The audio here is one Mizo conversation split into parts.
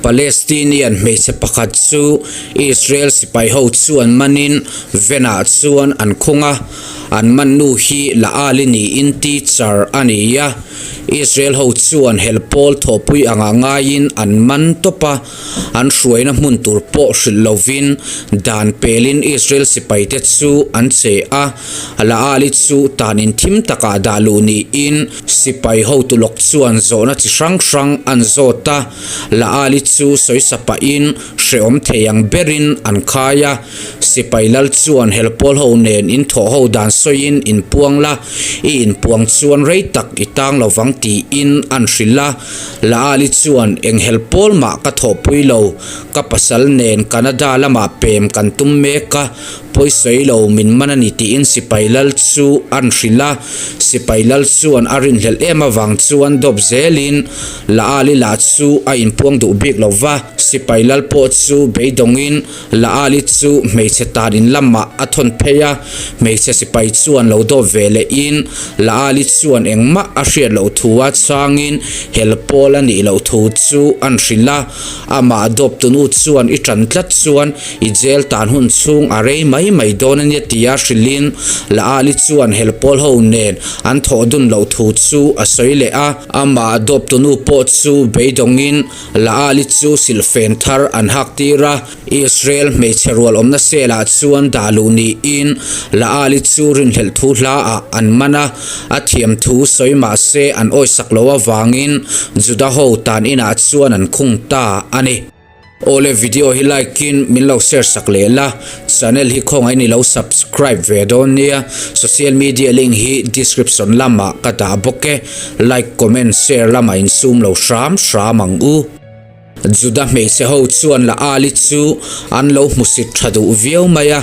Palestinian hmeichhe pakhat chu Israel sipai ho chuan manin van-ah chuan an khung a, an man nu hi La Ali niin teacher a ni a. Israel ho chuan hel pawl thawhpui anga ngaiin an man tawp a, an hruaina hmun tur pawh hrilh lovin dan pelin Israel sipaite chu an che a. La Ali chu tan inthim takah dah luh niin sipai hotu lawk chuan zawhna chi hrang hrang an zawt a. La Ali chu sawisa pahin hrehawm thei ang berin an khai a. Sipai lal chuan hel pawl ho nen in thawh ho dan sawiin inpuang la, i inpuang chuan rei tak i tang lo vang tiin an hrilh a. La Ali chuan eng hel pawl mah ka thawhpui lo, ka pasal nen Canada lamah pem kan tum mek a, Pawisawi lo min man a ni tiin sipai lal chu an hrilh a, sipai lal chuan a rinhlelh em avang chuan dawp zelin Laali lah chu a inpuang duh bik lo va, sipai lal pawh chu beidawngin Laali chu hmeichhe tan in lamah a thawn phei a, hmeichhe sipai chuan lo dawp ve lehin Laali chuan engmah a hriat loh thu a changin hel pawl a nih loh thu chu an hrilh a, amah dawp tunu chuan i tan tlat chuan I jail tan hun chhung a rei mai mai dawn a nia tia hrilhin La Ali chuan hel pawl ho nen an thawh dun loh thu chu a sawi leh a. Amah dawptunu pawh chu beidawngin La Ali chu silhfen thar an hak tir a. Israel hmeichhe rual awmna cell-ah chuan dah luh niin La Ali chu rinhlelh thu hlaah an man a. A thiam thu sawi mah se an awisak loh avangin Juda ho tan inah chuan an khung ta a ni. Awle video hi like in min lo share sak leh la, channel hi khawngaih in i lo subscribe ve dawn nia, social media link hi description lamah ka dah bawk e, like comment share lamah in sum lo hram hram ang u. Juda hmeichhe ho chuan la Ali chu an lo hmusit tha duh viau mai a,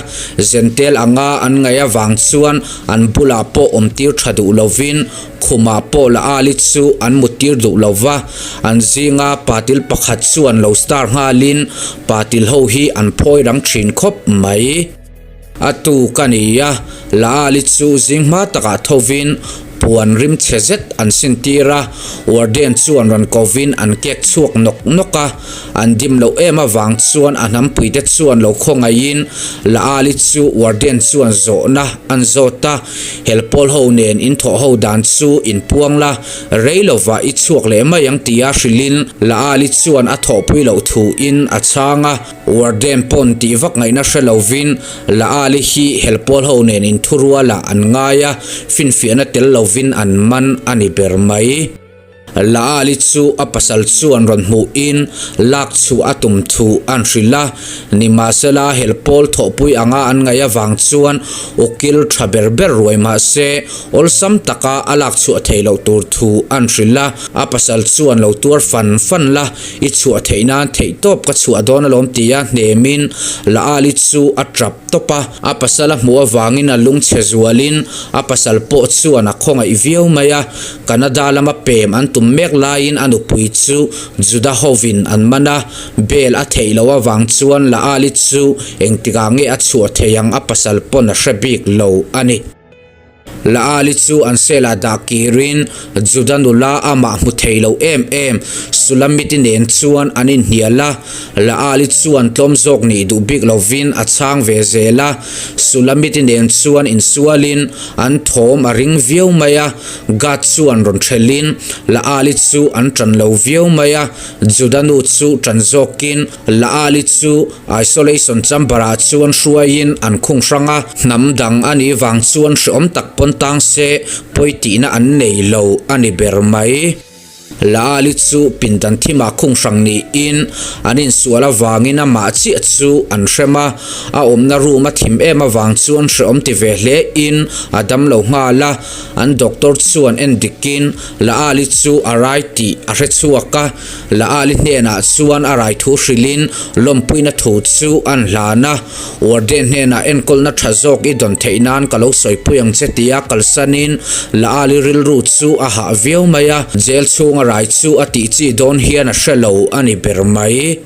Zentel anga an ngaih avang chuan an bulah pawh awm tir tha duh lovin Khumah pawh la Ali chu an muttir duh lo va, an zinga patil pakhat chuan lo star nghalin patil ho hi an phawi rang thin khawp mai. A tu ka ni a, la Ali chu zing hma takah thovin puan rim chhe zet an sintir a, warden chuan rawn kovin an kek chhuak nawk nawk a, an dim loh em avang chuan a hnampuite chuan lo khawngaihin la Ali chu warden chuan zawhna an zawt a. Helpawl ho nen in thawh ho dan chu in puang la, rei lova i chhuak leh mai ang tia hrilhin Laali chuan a thawhpui loh thu in a chhang a. Warden pawn tih vak ngaihna hre lovin Laali hi helpawl ho nen in thurualah an ngai a, finfiahna tel lovin an man a ni ber mai. Laali chu a pasal chuan rawn hmuhin lak chhuah a tum thu an hrilh a, nimahsela hel pawl thawhpui anga an ngaih avang chuan ukil tha ber ber ruai mahse awlsam taka a lak chhuah theih loh tur thu an hrilh a, a pasal chuan lo tuar fan fan la, i chhuah theih nan theihtawp ka chhuah dawn alawm tia hnemin Laali chu a tap. tawp a, a pasal a hmuh avangin a lungchhe zualin a pasal pawh chuan a khawngaih viau mai a. Canada lama pem an tum mek laiin a nupui chu Juda hovin an man a, bail a theih loh avang chuan Laali chu engtikah nge a chhuah thei ang a pasal pawn a hre bik lo a ni. Laali chu an cell-ah dah kirin Juda nula amah hmu thei lo em em Sulamiti nen chuan an inhnial a. Laali chuan tlawm zawk nih duh bik lovin a chhang ve zel a. Sulamiti nen chuan insualin an thawm a ring viau mai a. Gad chuan rawn thelhin Laali chu an tan lo viau mai a. Juda nu chu tan zawkin Laali chu isolation chamber-ah chuan hruaiin an khung hrang a, hnam dang a nih vang chuan hreawm tak pawn tang se pawi tihna an nei lo a ni ber mai. Laali chu pindan thimah khung hrang niin an insual avangin amah chiah chu an hrem a, a awmna room a thim em avang chuan hreawm ti ve hle in a damlo nghal a, an doctor chuan en dikin Laali chu a rai tih a hre chhuak a. Laali hnenah chuan a rai thu hrilhin lawmpuina thu chu an hlan a, Warden hnenah enkawlna tha zawk i dawn theih nan ka lo sawipui ang che tia kalsanin Laali rilru chu a hah viau mai a, jail chhunga rai chu a tih chi dawn hian a hre lo a ni ber mai.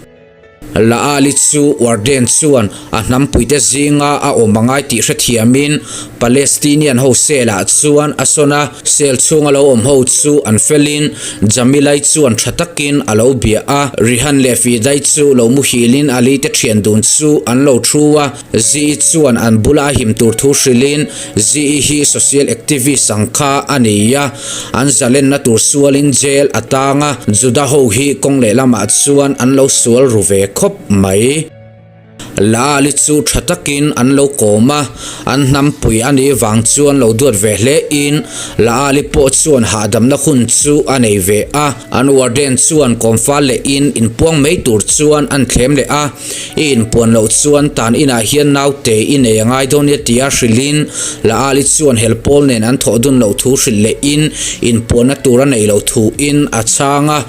Laali chu warden chuan a hnampuite zinga a awm a ngai tih hrethiamin Palestinian ho cell ah chuan a sawn a, cell chhunga lo awm ho chu an felin Jamilai chuan tha takin a lo bia a, Rihan leh Fidai chu lo muhilin Ali te thian dun chu an lo thu a, Zii chuan an bula a him tur thu hrilhin Zii hi social activist ang kha a ni a, an zalenna tur sualin jail a tang a, Juda ho hi kawng lehlamah chuan an lo sual ru ve khawp mai. Laali chu tha takin an lo kawm a, an hnampui a nih vang chuan lo duat ve hle in Laali pawh chuan hahdamna hun chu a nei ve a, an warden chuan kawmfal leh in inpuang mai tur chuan an thlem leh a. I inpuan loh chuan tan inah hian naute i nei a ngai dawn nia tia hrilhin Laali chuan hel pawl nen an thawh dun loh thu hrilh lehin inpuanna tur a neih loh thuin a chhang a.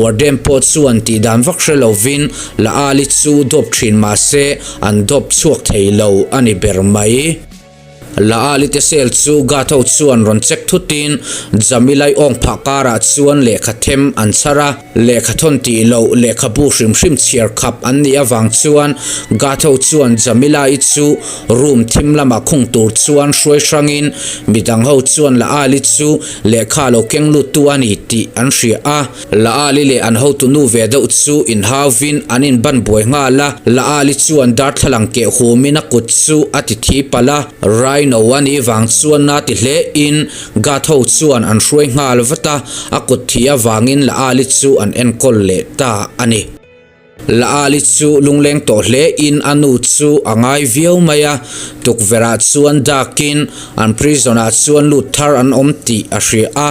Warden pawh chuan tih dan vak hre lovin Laali chu dawp thin mahse an dawp chhuak thei lo a ni ber mai. Laali te cell chu guard ho chuan rawn check thutin Jamilai awng phah karah chuan lehkha them an chhar a, lehkha thawn tih loh lehkhabu hrim hrim chhiar khap an nih avang chuan guard ho chuan Jamilai chu room thim lamah khung tur chuan hruai hrangin midang ho chuan Laali chu lehkha lo keng luttu a ni tih an hria a. Laali leh an hotu nu ve deuh chu inhauvin an inban buai nghal a, Laali chuan darthlalang keh humin a kut chu a ti thi palh a, Rhino a nih vang chuan na ti hle in guard ho chuan an hruai nghal vat a, a kut thi avangin Laali chu an enkawl leh ta a ni. Laali chu lungleng tawh hle in a nu chu a ngai viau mai a, tukverh ah chuan dak in an prison ah chuan lut thar an awm tih a hria a,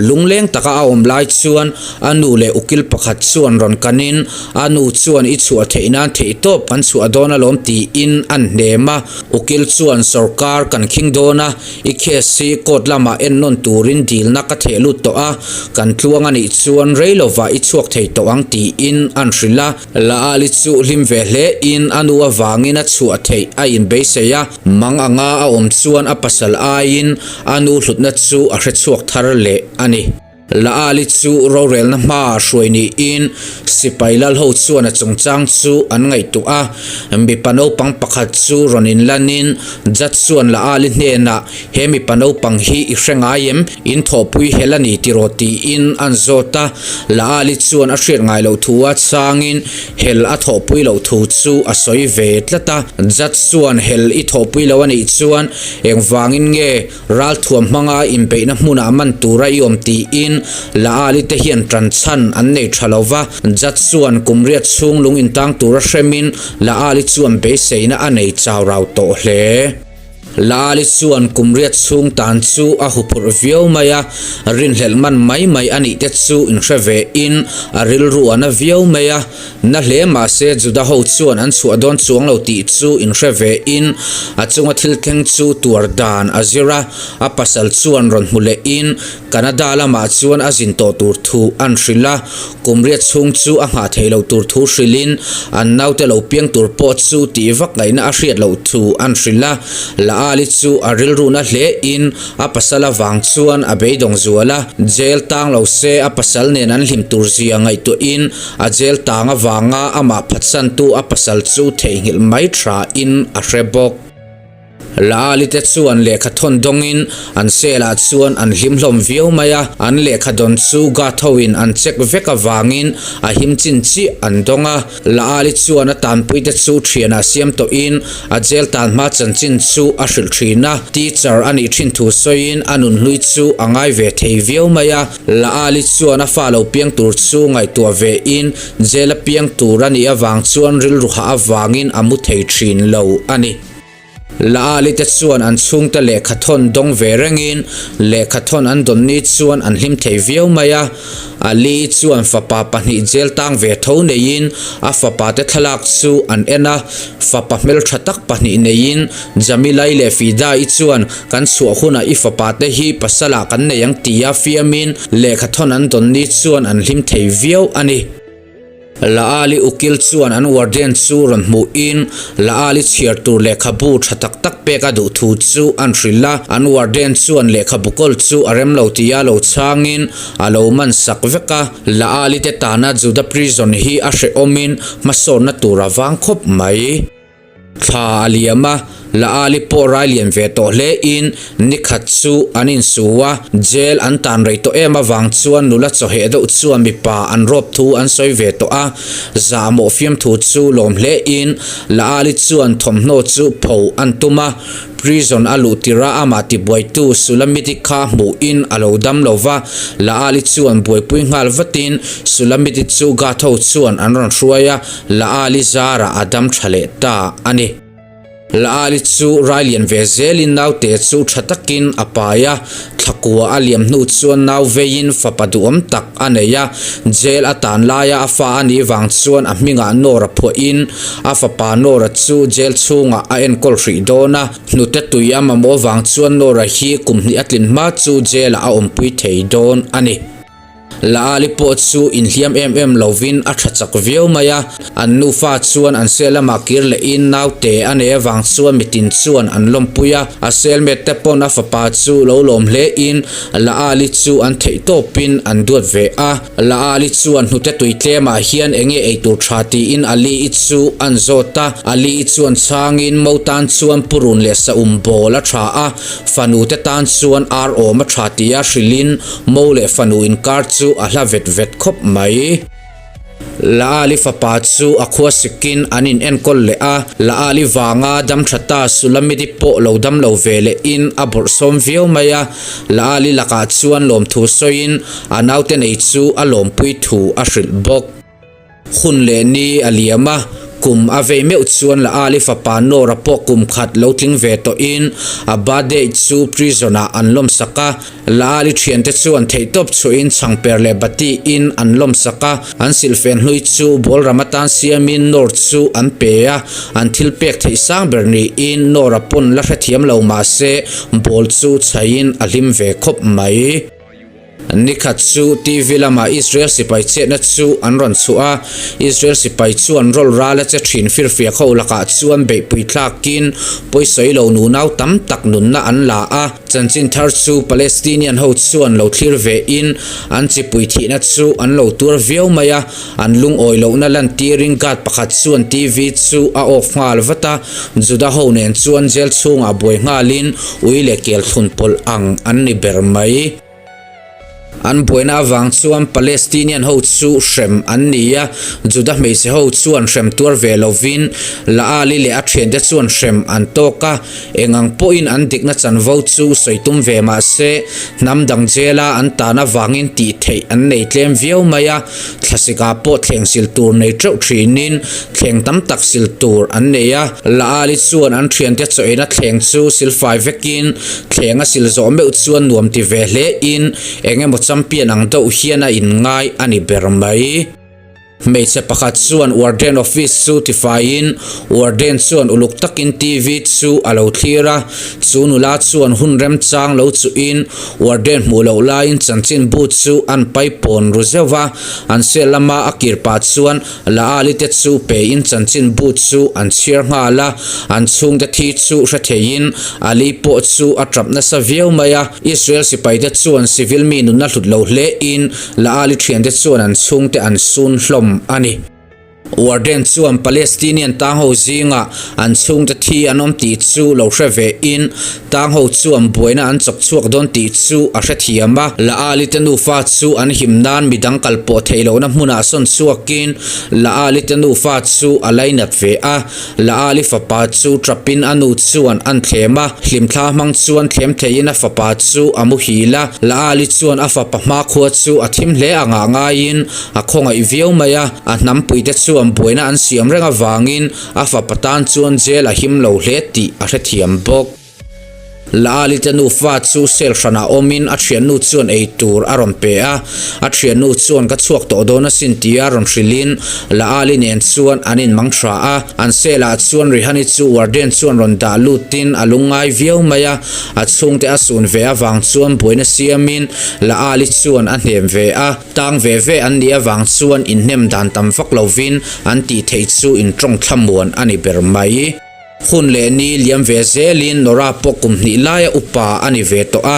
lungleng taka a awm lai chuan a nu leh ukil pakhat chuan rawn kan in a nu chuan i chhuah theih nan theih tawp kan chhuah dawn alawm tiin an hnem a, ukil chuan sawrkar kan khing dawn a, i case hi court lamah ennawn turin dilna ka theh lut tawh a, kan tluang a nih chuan rei lovah i chhuak thei tawh ang tiin an hrilh a. Laali chu hlim ve hle in a nu avangin a chhuah theih a inbeisei a, mang anga a awm chuan a pasal aiin a nu hlutna chu a hrechhuak thar leh a ni. Laali chu rorelna hmaah hruai niin sipai lalho chuan a chungchang chu an ngaihtuah a. Mipa naupang pakhat chu rawn inlanin judge chuan Laali hnenah, He mipa naupang hi i hre ngai em? In thawhpui hel a ni tiraw? tiin an zawt a. Laali chuan a hriat ngai loh thu a changin hel a thawhpui loh thu chu a sawi ve tlat a. Judge chuan hel i thawhpui lo a nih chuan engvangin nge Ralthuam hmanga inbeihna hmunah man tura i awm tiin Laali te hian tan chhan an nei tha lo va, Judge chuan kum riat chhung lung intang tura hremin Laali chuan beiseina a nei chau rau tawh hle. Laali chuan kum riat chhung tan chu a huphurh viau mai a, rinhlelh man mai mai a nih te chu inhre ve in a rilru a na viau mai a. Na hle mahse Juda ho chuan an chhuah dawn chuang lo tih chu inhre ve in a chunga thil thleng chu tuar dan a zir a, a pasal chuan rawn hmu leh in Canada lamah chuan a zin tawh tur thu an hrilh a, kum riat chhung chu a nghah theih loh tur thu hrilh in an naute lo piang tur pawh chu tih vak ngaihna a hriat loh thu an hrilh a, Laali chu a rilru na hle in A pasal avang chuan a beidawng zual a, jail tang lo se a pasal nen an hlim tur zia ngaihtuahin a jail tang avanga amah phatsantu a pasal chu theihnghilh mai thain a hre bawk. Laali te chuan lehkha thawn dawngin an cell ah chuan an hlim hlawm viau mai a, an lehkha dawn chu guard hoin an check vek avangin a him chin chiah an dawng a. Laali chuan a tanpuite chu thianah siam tawhin a jail tan hma chanchin chu a hrilh thin a, teacher a nih thin thu sawiin a nunhlui chu a ngai ve thei viau mai a. Laali chuan a fa lo piang tur chu ngaihtuah ve in jail a piang tur a nih avang chuan rilru hah avangin a mu thei thin lo a ni. Laali te chuan an chhungte lehkha thawn dawng ve rengin lehkha thawn an dawn ni chuan an hlim thei viau mai a. Ali chuan fapa pahnih jail tang ve tho neiin a fapa te thlalak chu an en a, fapa hmeltha tak pahnih neiin Jamilai leh Fida-i chuan kan chhuah hunah i fapa te hi pasalah kan nei ang tia fiamin lehkha thawn an dawn ni chuan an hlim thei viau a ni. Laali ukil chuan an warden chu rawn hmuhin Laali chhiar tur lehkhabu tha tak tak pek a duh thu chu an hrilh a. An warden chuan lehkhabu kawl chu a rem lo tia lo chhangin a lo man sak vek a. Laali te tana Juda prison hi a hrehawmin hmasawnna tur a vang khawp mai. Thla a liam a, Laali pawh rai lian ve tawh hle in nikhat chu an insu a, jail an tan rei tawh em avang chuan nula chawheh deuh chuan mipa an rawp thu an sawi ve tawh a, zahmawh fiamthu chu lawm hle in Laali chuan thawmhnaw chu pho an tum a, Prison a luh tirh a amah tibuaitu Sulamiti kha hmuhin a lo dam lo va, Laali chuan buaipui nghal vatin Sulamiti chu guard ho chuan an rawn hruai a, Laali zarah a dam tha leh ta a ni. Laali chu rai lian ve zelin naute chu tha takin a pai a, thlakua a liam hnu chuan nau veiin fapa duhawm tak a nei a, jail a tan laia a fa a nih vang chuan a hmingah Nora phuahin a fapa Nora chu jail chhungah a enkawl hrih dawn a, hnute tui a mamawh vang chuan Nora hi kum hnih a tlin hma chu jail ah a awmpui thei dawn a ni. Laali pawh chu inhliam em em lovin a tha chak viau mai a, an nufa chuan an sel lamah kir lehin naute a nei avang chuan mitin chuan an lawmpui a, a selmet te pawn a fapa chu lo lawm hlein Laali chu an theih tawpin an duat ve a. Laali chuan hnute tui tlemah hian enge eitur tha tiin Ali-i chu an zawt a, Ali-i chuan chhangin mo tan chuan purun leh saum bawl a tha a, fanu te tan chuan ar awm a tha tia hrilhin Mo leh fanu inkar chu a hla vet vet khawp mai. Laali fapa chu a khua sikin an in enkawl leh a, Laali vanga dam tha ta Sulamidi pawh lo dam lo ve leh in a bawrhsawm viau mai a, Laali lakah chuan lawmthu sawiin a naute nei chu a lawmpui thu a hrilh bawk. Hun leh ni a liam a, kum a vei meuh chuan Laali fapa Nora pawh kum khat lo tling ve tawhin a birthday chu prison ah an lawmsak a. Laali thiante chuan theihtawp chhuahin chhangper leh bati in an lawmsak a, an silhfen hlui chu bawlram atan siamin Nor chu an pe a, an thil pek theih sang ber niin Nora pawn la hrethiam lo mahse bawl chu chhaiin a hlim ve khawp mai. Nikhat chu TV lamah Israel sipai chetna chu an rawn chhuah a, Israel sipai chuan rawl ral a che thin firfiak ho lakah chuan beihpui thlakin pawisawi lo nunau tam tak nunna an la a. Chanchin thar chu Palestinian ho chuan lo thlir vein an chipui thihna chu an lo tuar viau mai a, an lungawi lohna lantirin guard pakhat chuan TV chu a off nghal vat a, Juda ho nen chuan jail chhungah buai nghalin ui leh kel thlun pawlh ang an ni ber mai. An buaina avang chuan Palestinian ho chu hrem an ni a, Juda hmeichhe ho chuan hrem tuar ve lovin Laali leh a thiante chuan hrem an tawk a, eng ang pawhin an dikna chanvo chu sawi tum ve mah se hnam dang jail-a an tan avangin tih theih an nei tlem viau mai a, Thlasikah pawh thleng sil tur nei teuh thinin thleng tam tak sil tur an nei a. Laali chuan an thiante chaw eina thleng chu silfai vekin thleng a sil zawh meuh chuan nuam ti ve hle in eng emaw champion ang deuh hian a inngai a ni ber mai. Hmeichhe pakhat chuan warden office chu tifaiin warden chuan uluk takin TV chu a lo thlir a. Chu nula chuan hun remchang lo chuhin Warden hmuh loh laiin chanchin bu chu an pai pawn ru zeuh va, an sel lama a kir pah chuan Laali te chu pein chanchin bu chu an chhiar nghal a, an chhungte thi chu hre theiin Ali pawh chu a tap nasa viau mai a. Israel sipaite chuan civil mi nunna hlut lo hlein Laali thiante chuan an chhungte an sun hlawm a ni. Warden chuan Palestinian tangho zingah an chhungte thi an awm tih chu lo hre ve in, tangho chuan buaina an chawk chhuak dawn tih chu a hrethiam a. Laali te nufa chu an him nan midang kal pawh theih lohna hmunah sawn chhuakin Laali te nufa chu a lainat ve a. Laali fapa chu tapin a nu chuan an thlem a, hlimthla hmang chuan thlem theiin a fapa chu a muhil a. Laali chuan a fapa hmakhua chu a thim hle angah ngaiin A khawngaih viau mai a, a hnampuite chuan buaina an siam reng avangin a fapa tan chuan jail a him lo hle tih a hrethiam bawk. Laali te nufa chu cell hranah awmin a thiannu chuan ei tur a rawn pe a, a thiannu chuan ka chhuak tawh dawn asin tia rawn hrilhin Laali nen chuan an inmang tha a, an cell ah chuan Rihani chu warden chuan rawn dah lutin a lungngai viau mai a, a chhungte a sun ve avang chuan buaina siamin Laali chuan a hnem ve a, tang ve ve an nih avang chuan inhnem dan tam vak lovin an tih theih chu intawng thlamuan a ni ber mai. Hun leh ni liam ve zelin Nora pawh kum hnih laia upa a ni ve tawh a,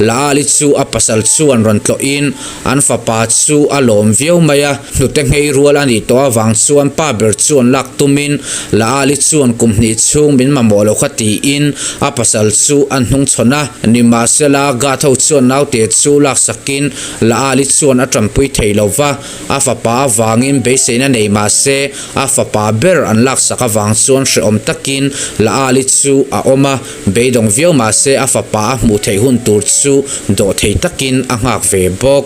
Laali chu a pasal chuan rawn tlawhin an fapa chu a lawm viau mai a, hnute nghei rual a nih tawh avang chuan pa ber chuan lak tumin Laali chuan kum hnih chhung min mamawh lo kha tiin a pasal chu a hnungchhawn a, nimahsela Gath ho chuan naute chu laksakin Laali chuan a tanpui thei lo va. A fapa avangin beiseina nei mah se, a fapa ber an laksak avang chuan hrehawm takin Laali chu a awm a, beidawng viau mah se a fapa a hmuh theih hun tur chu dawhthei takin a nghak ve bawk.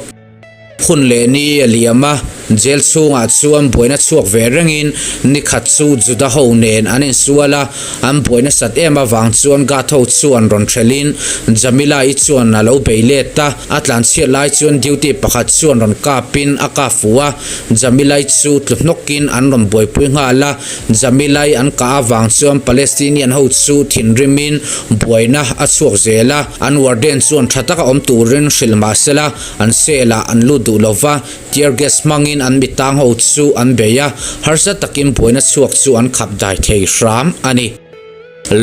Hun leh ni a liam a, jail chhungah chuan buaina chhuak ve rengin nikhat chu Juda ho nen an insual a, An buai nasat em avang chuan Gath ho chuan rawn hrelhin Jamila-i chuan a lo bei let a, a tlanchhiat lai chuan duty pakhat chuan rawn kapin a kap fuh a, Jamila-i chu tlu hnawkin an rawn buaipui nghal a, Jamila-i an kah avang chuan Palestinian ho chu thinrimin buaina a chhuak zel a, an warden chuan tha taka awm turin hrilh mahsela an cell ah an lut duh lova, Tear gas hmangin an mitang ho chu an bei a, harsa takin buaina chhuak chu an khap dai thei hram a ni.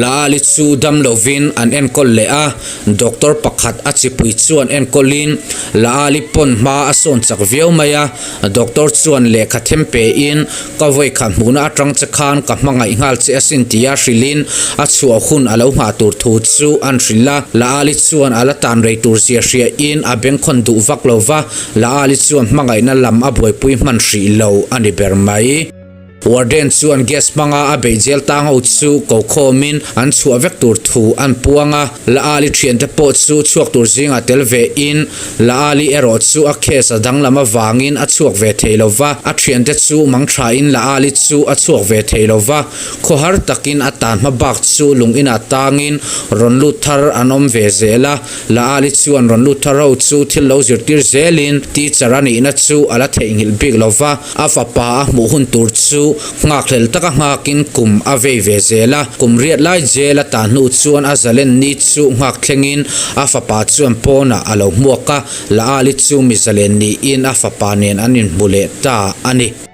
Laali chu dam lovin an enkawl leh a, doctor pakhat a chipui chuan enkawlin Laali pawn hma a sawn chak viau mai a, doctor chuan lehkha them pein ka vawikhat hmuhna atang che khan ka hmangaih nghal che asin tia hrilhin a chhuah hun a lo nghah tur thu chu an hrilh a, Laali chuan a la tan rei tur zia hriain a bengkhawn duh vak lo va. Laali chuan hmangaihna lam a buaipui hman hrih lo a ni ber mai. Warden chuan gas hmanga a beih jail tang ho chu ko khawmin an chhuah vek tur thu an puang a, Laali thiante pawh chu chhuak tur zingah tel ve in, Laali erawh chu a case a danglam avangin a chhuak ve thei lo va, a thiante chu mang thain Laali chu a chhuak ve thei lo va, khawhar takin a tan hma bak chu lung inah tangin rawn lut thar an awm ve zel a. Laali chuan rawn lut thar ho chu thil lo zirtir zelin teacher a nihna chu a la theihnghilh bik lo va, a fapa a hmuh hun tur chu nghakhlel taka nghakin kum a vei ve zel a. Kum riat lai jail a tah hnu chuan a zalen ni chu nghak thlengin a fapa chuan pawnah a lo hmuak a, Laali chu mi zalen niin a fapa nen an inhmu leh ta a ni.